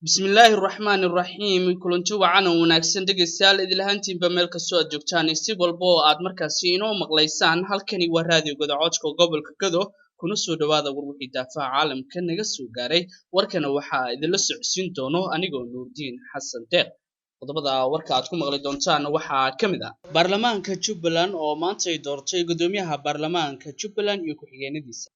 Bismillaahi raxmaani raxiim. Kulanti wacan oo wanaagsan, dhegaystayaal, idilahaantiinba meel kastoo aad joogtaan, si walba oo aad markaasi inoo maqlaysaan. Halkani waa Raadiyo Godo, codka gobolka Gado. Kuna soo dhawaada war wixii daafaha caalamka naga soo gaaray. Warkana waxaa idinla socodsiin doono anigoo Nuurdiin Xasan Deeq. Qodobada warka aad ku maqli doontaan waxaa ka mid ah baarlamaanka Jubbaland oo maanta ay doortay guddoomiyaha baarlamaanka Jubbaland iyo ku-xigeenadiisa.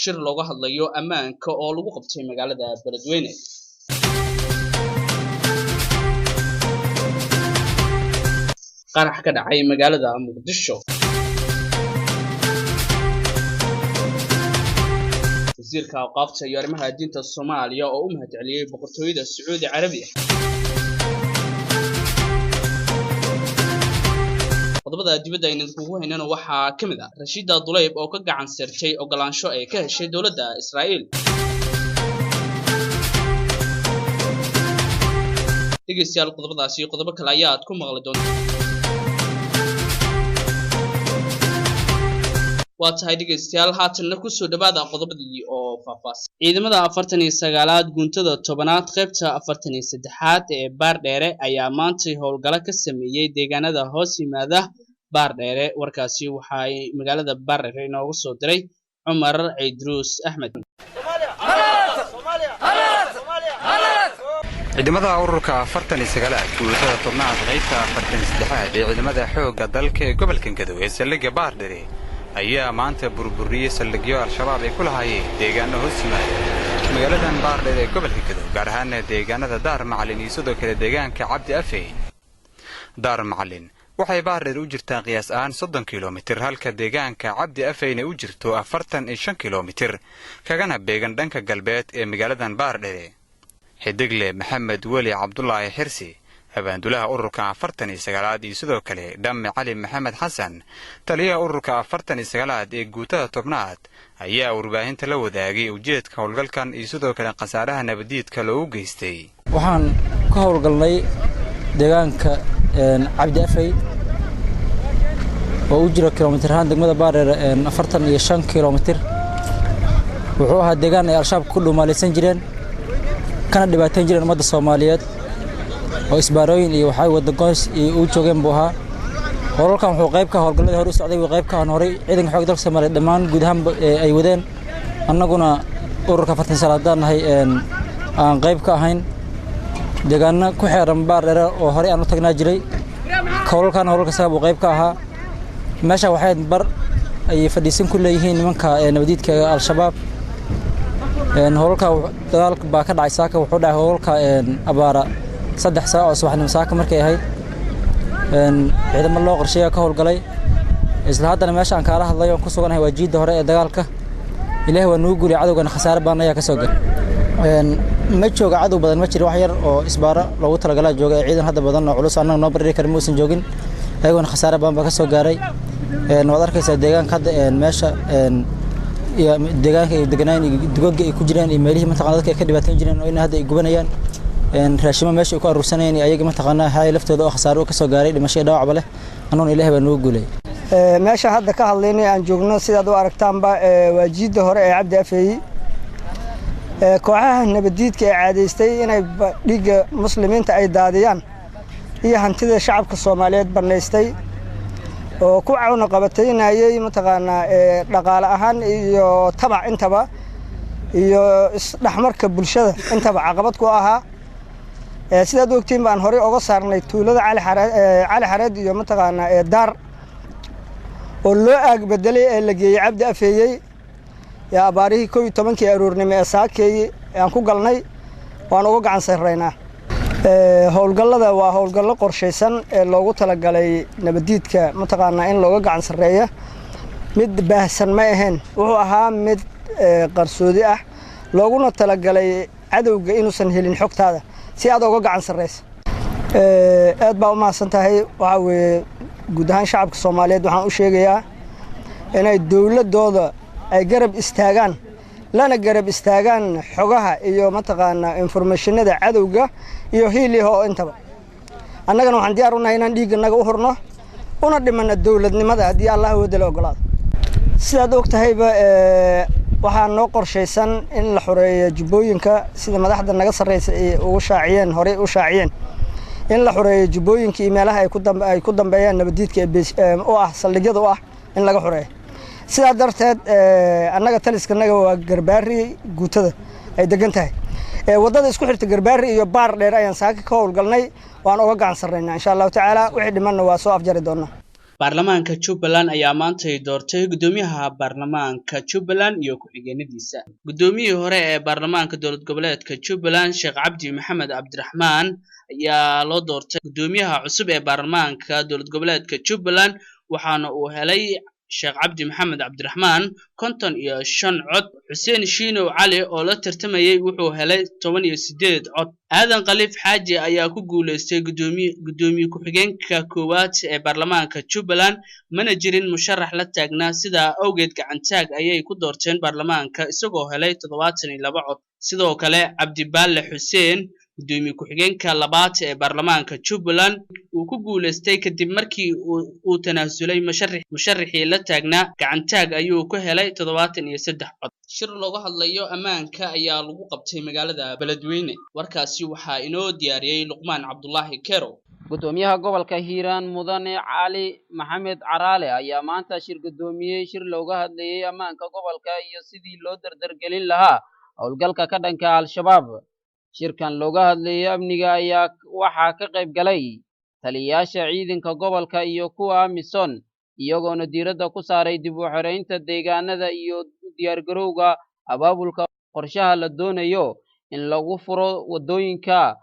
Shir looga hadlayo ammaanka oo lagu qabtay magaalada Beledweyne. Qarax ka dhacay magaalada Muqdisho. Wasiirka awqaafta iyo arrimaha diinta Soomaaliya oo u mahadceliyey boqortooyada Sacuudi Carabiya. Qodobada dibadda aynu idinkugu haynana waxaa ka mid ah Rashiida Dulayb oo ka gacan sirtay ogolaansho ay ka heshay dowladda Israa'iil. Dhegeystayaal, qodobadaasi iyo qodobo kale ayaad ku maqli doonta. Waa tahay dhegeystayaal, haatanna kusoo dhawaada qodobadii oo faahfaahsan. Ciidamada 49aad guuntada 10aad qaybta 43aad ee Baardheere ayaa maantay howlgalo ka sameeyey deegaanada hoos yimaada Baardheere. Warkaasi waxaay magaalada Baardheere inoogu soo diray Cumar Ciidruus Axmed. Ciidamada ururka 49aad guutada 10aad qaybta 43aad ee ciidamada xoogga dalka ee gobolka Gadow ee saldhigga Baardheere ayaa maanta burburiyey saldhigyo Al-Shabaab ay ku lahaayeen deegaano hoos yimaada magaaladan Baardheer ee gobolka Gadow, gaar ahaana deegaanada Daar Macalin iyo sidoo kale deegaanka Cabdi Afeyn. Daar Macalin waxay Baardheer u jirtaa qiyaas ahaan 30 kilomitir, halka deegaanka Cabdi Afeyn ay u jirto 45 kilomitir, kagana beegan dhanka galbeed ee magaaladan Baardheere. Xidigle Maxamed Weli Cabdulaahi Xirsi, abaandulaha ururka 49aad, iyo sidoo kale Dhamme Cali Maxamed Xasan, taliyaha ururka 49aad ee guutada 10aad, ayaa warbaahinta la wadaagay ujeedka howlgalkan iyo sidoo kale khasaaraha nabadiidka loogu geystay. Waxaan ka howlgalnay deegaanka Cabdi Afey oo u jira kilomitir ahaan degmada Baardheere 45 kilomitir. Wuxuu ahaa deegaan ay Al-Shabaab ku dhumaalaysan jireen kana dhibaateyn jireen ummadda Soomaaliyeed, oo isbaarooyin iyo waxay wadagoys iyo u joogeen buu ahaa. Howlgalkan wuxuu qayb ka howlgalladii hore u socday, wuu qayb ka ahaan horay ciidanka xoogga dalka Soomaaliyeed dhammaan guud ahaan ay wadeen, annaguna ururka 40 sano haddaan nahay aan qayb ka ahayn. Deegaano ku xeeran Baardheere oo horey aan u tagnaa jiray, howlgalkan howlgalka isaga buu qayb ka ahaa. Meesha waxay bar ay fadhiisan ku leeyihiin nimanka nabadiidka Al-Shabaab. Howlgalka dagaal baa ka dhacay saaka, wuxuu dhacay howlgalka abaara 3 saac oo subaxnimo saaka markay ahayd. Ciidamo loo qorsheeya ka howlgalay. Isla haddana meesha aan kaala hadlay oon ku suganahay waa jiidda hore ee dagaalka. Ilaahi waa nugu guuliyay, cadowgana khasaare badan ayaa ka soo galay. Ma jooga cadow badan, ma jiro, wax yar oo isbaaro loogu talagalaa jooga ee ciidan hadda badan oo culus annaga noo bariri kara muusan joogin. Ayagona khasaare badan baa ka soo gaaray. Waad arkaysaa deegaanka hadda meesha iyo deegaanka ay deganaan iyo dugaga ay ku jiraan iyo meelihii mataqana dadka ay ka dhibaateyn jireen oo in hadda ay gubanayaan. Raashimo meesha ay ku aruursanayeen iyo ayaga mataqaanaa hay laftooda oo khasaaro ka soo gaaray, dhimasho iyo dhaawacba leh. Annuuna Ilaahay baa noogu guulay. Meesha hadda ka hadlaynay aan joogno, sidaad u aragtaanba, waa jiidda hore ee Cabdi Afeeyi. Kooxaha nabadiidka ee caadaystay inay dhiigga muslimiinta ay daadiyaan iyo hantida shacabka Soomaaliyeed bannaystay oo ku cawna qabataynayay mataqaanaa dhaqaale ahaan iyo tabac intaba iyo isdhexmarka bulshada intaba caqabad ku ahaa. Sidaad ogtiin baan horey oga saarnay tuulada Cali Xareed iyo mataqaanaa Daar oo loo aag bedelay ee la geeyey Cabdi Afeeyey. Yaa abaarihii 11kii aroornimo ee saakeeyey aan ku galnay, waan uga gacan sarraynaa. Howlgallada waa howlgallo qorshaysan ee loogu talagalay nabadiidka mataqaanaa in looga gacan sarreeya. Mid baahsan ma ahayn, wuxuu ahaa mid qarsoodi ah looguna talagalay cadowga inuusan helin xogtaada si aad uga gacan sarraysa. Aad baa u mahadsan tahay. Waxaa weeye guud ahaan shacabka Soomaaliyeed waxaan u sheegayaa inay dowladdooda ay garab istaagaan, lana garab istaagaan xogaha iyo mataqaanaa informationada cadowga iyo hiiliho intaba. Annagana waxaan diyaar u nahay inaan dhiigganaga u hurno una dhimanno dowladnimada haddii Allah awoodda la ogolaado. Sidaad og tahayba, Waxaa noo qorshaysan in la xoreeyo Jubbooyinka, sida madaxda naga sarreysa ay ugu shaaciyeen, horey u shaaciyeen, in la xoreeyo Jubbooyinka iyo meelaha ay ku dambeeyaan nabadiidka u ah saldhigyada u ah in laga xoreeyo. Sidaa darteed annaga taliskanaga waa Garbaari, guutada ay degan tahay waddada isku xirta Garbaari iyo Baar Dheer ayaan saaka ka howlgalnay, waan uga gacan sarreynaa insha Allahu tacaala. Wixii dhimanna waa soo afjari doonaa. Baarlamaanka Jubbaland ayaa maantay doortay guddoomiyaha baarlamaanka Jubbaland iyo ku-xigeenadiisa. Guddoomiyihii hore ee baarlamaanka dowlad goboleedka Jubbaland, Sheekh Cabdi Maxamed Cabdiraxmaan, ayaa loo doortay guddoomiyaha cusub ee baarlamaanka dowlad goboleedka Jubbaland, waxaana uu helay Sheekh Cabdi Maxamed Cabdiraxmaan 55 cod. Xuseen Shiinow Cali oo la tartamayey wuxuu helay 18 cod. Aadan Khaliif Xaaji ayaa ku guuleystay guddoomiye ku-xigeenka koowaad ee baarlamaanka Jubbaland, mana jirin musharax la taagnaa, sidaa awgeed gacantaag ayay ku doorteen baarlamaanka, isagoo helay 72 cod. Sidoo kale Cabdibaale Xuseen, guddoomiye ku-xigeenka labaad ee baarlamaanka Jubbaland, uu ku guuleystay kadib markii uu tanaasulay musharaxii la taagnaa, gacantaag ayuu ku helay 73 cod. Shir looga hadlayo ammaanka ayaa lagu qabtay magaalada Beledweyne. Warkaasi waxaa inoo diyaariyey Luqmaan Cabdulaahi Kerow. Gudoomiyaha gobolka Hiiraan, Mudane Cali Maxamed Caraale, ayaa maanta shir gudoomiyey shir looga hadlayey ammaanka gobolka iyo sidii loo dardargelin lahaa howlgalka ka dhanka Al-Shabaab. Shirkan looga hadlayay amniga ayaa waxaa ka qayb galay taliyayaasha ciidanka gobolka iyo kuwa AMISOM, iyagoona diiradda ku saaray dib u xoreynta deegaanada iyo u diyaargarowga abaabulka qorshaha la doonayo in lagu furo waddooyinka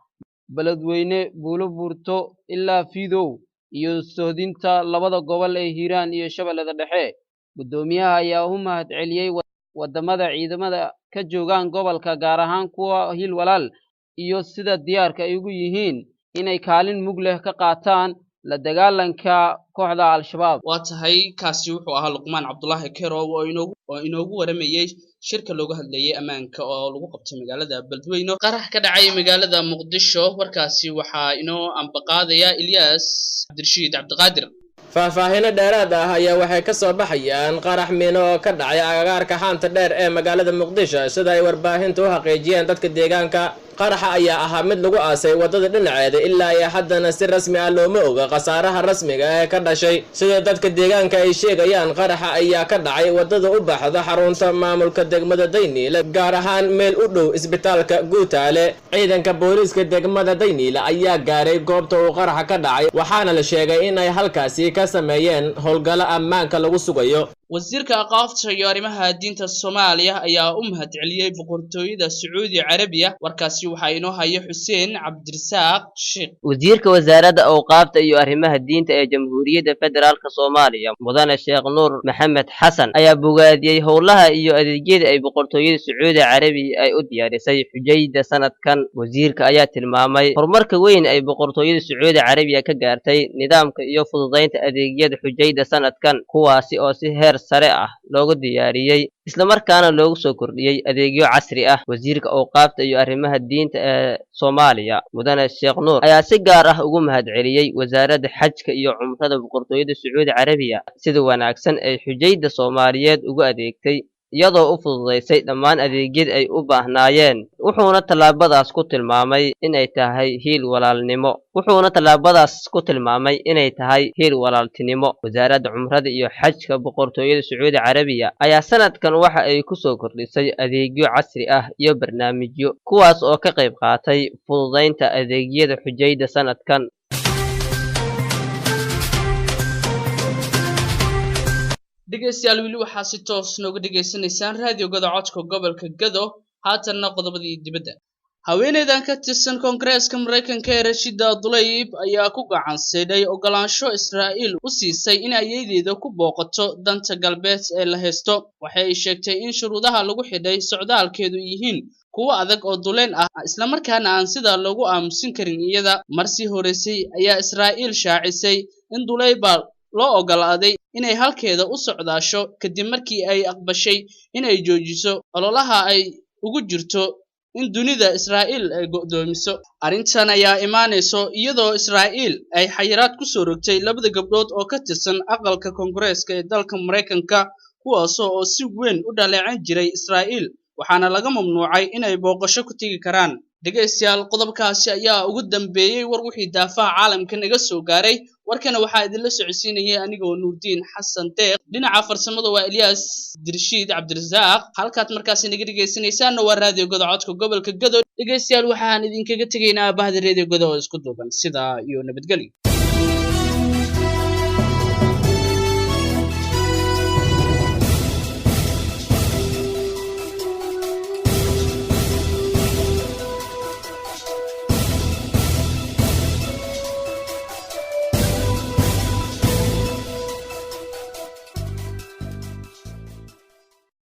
Beledweyne, Buulo Buurto ilaa Fiidow iyo sohdinta labada gobol ee Hiiraan iyo Shabeellada Dhexe. Guddoomiyaha ayaa u mahad celiyey wadamada ciidamada ka joogaan gobolka, gaar ahaan kuwa Hil Walaal, iyo sida diyaarka ay ugu yihiin inay kaalin mug leh ka qaataan la dagaalanka kooxda Al-Shabaab. Waa tahay, kaasi wuxuu ahaa Luqmaan Cabdulaahi Kerow oo inoogu waramayey shirka looga hadlayay ammaanka oo lagu qabtay magaalada Beledweyne. Qarax ka dhacay magaalada Muqdisho, warkaasi waxaa inoo ambaqaadaya Ilyaas Cabdirashiid Cabdiqaadir. Faahfaahino dheeraad ah ayaa waxay ka soo baxayaan qarax miino oo ka dhacay agagaarka Haanta Dheer ee magaalada Muqdisho, sida ay warbaahinta u xaqiijiyeen dadka deegaanka. Qaraxa ayaa ahaa mid lagu aasay waddada dhinaceeda, ilaa iyo haddana si rasmi ah looma oga khasaaraha rasmiga ee ka dhashay. Sida dadka deegaanka ay sheegayaan, qaraxa ayaa ka dhacay waddada u baxda xarunta maamulka degmada Dayniile, gaar ahaan meel u dhow isbitaalka Guutaale. Ciidanka booliiska degmada Dayniile ayaa gaaray goobta uu qaraxa ka dhacay, waxaana la sheegay in ay halkaasi ka sameeyeen howlgallo ammaanka lagu sugayo. Wasiirka aqoonta iyo arrimaha diinta Soomaaliya ayaa u mahadceliyey Boqortooyada Sacuudi Carabiya. Warkaasi waxaa inoo haya Xuseen Cabdirasaaq Sheekh. Wasiirka Wasaaradda Awqaafta iyo Arrimaha Diinta ee Jamhuuriyadda Federaalka Soomaaliya, Mudane Sheekh Nuur Maxamed Xasan, ayaa bogaadiyey howlaha iyo adeegyada ay Boqortooyada Sacuudi Carabiya ay u diyaarisay xujayda sanadkan. Wasiirka ayaa tilmaamay horumarka weyn ay Boqortooyada Sacuudi Carabiya ka gaartay nidaamka iyo fududaynta adeegyada xujayda sanadkan, kuwaasi oo si heer sare ah loogu diyaariyey, islamarkaana loogu soo kordhiyey adeegyo casri ah. Wasiirka Awqaafta iyo Arrimaha Diinta ee Soomaaliya, Mudane Sheekh Nuur, ayaa si gaar ah ugu mahadceliyey Wasaaradda Xajka iyo Cumrada Boqortooyada Sacuudi Carabiya sida wanaagsan ay xujayda Soomaaliyeed ugu adeegtay, iyadoo u fududaysay dhammaan adeegyada ay u baahnaayeen, wuxuuna tallaabadaas ku tilmaamay inay tahay hiil walaalnimo. Wuxuuna tallaabadaas ku tilmaamay inay tahay hiil walaaltinimo. Wasaaradda Cumrada iyo Xajka Boqortooyada Sacuudi Carabiya ayaa sanadkan waxa ay ku soo kordhisay adeegyo casri ah iyo barnaamijyo, kuwaas oo ka qayb qaatay fududaynta adeegyada xujayda sanadkan. Dhegeystayaal, weli waxaa si toos nooga dhegaysanaysaan raadiogada codka gobolka Gado. Haatanna qodobadii dibadda. Haweeneydan ka tirsan Koongareeska Maraykanka ee Rashida Dulayb ayaa ku gacan siidhay ogolaansho Israa'iil u siisay in ayeedeeda ku booqato danta galbeed ee la haysto. Waxay sheegtay in shuruudaha lagu xidhay socdaalkeedu yihiin kuwo adag oo duleen ah, islamarkaana aan sidaa loogu aamusin karin iyada. Marsii horeysay ayaa Israa'iil shaacisay in Dulayba loo ogolaaday inay halkeeda u socdaasho kadib markii ay aqbashay inay joojiso ololaha ay ugu jirto in dunida Israa'iil ay go'doomiso. Arrintan ayaa imaanayso iyadoo Israa'iil ay xayiraad ku soo rogtay labada gabdhood oo ka tirsan aqalka Koongareeska ee dalka Maraykanka, Kuwaasoo oo si weyn u dhaleecan jiray Israa'iil, waxaana laga mamnuucay inay booqasho ku tegi karaan. Dhegaystayaal, qodobkaasi ayaa ugu dambeeyey war wixii daafaha caalamka naga soo gaaray. Warkana waxaa idinla socodsiinayay anigoo Nuurdiin Xasan Deeq. Dhinaca farsamada waa Elyaas Dirshiid Cabdirasaaq. Halkaad markaasi naga dhegaysanaysaanna waa Raadiyo Godo, codka gobolka Gado. Dhegaystayaal, waxaan idinkaga tegaynaa bahda Reediyo Godo oo isku duuban. Sidaa iyo nabadgelyo.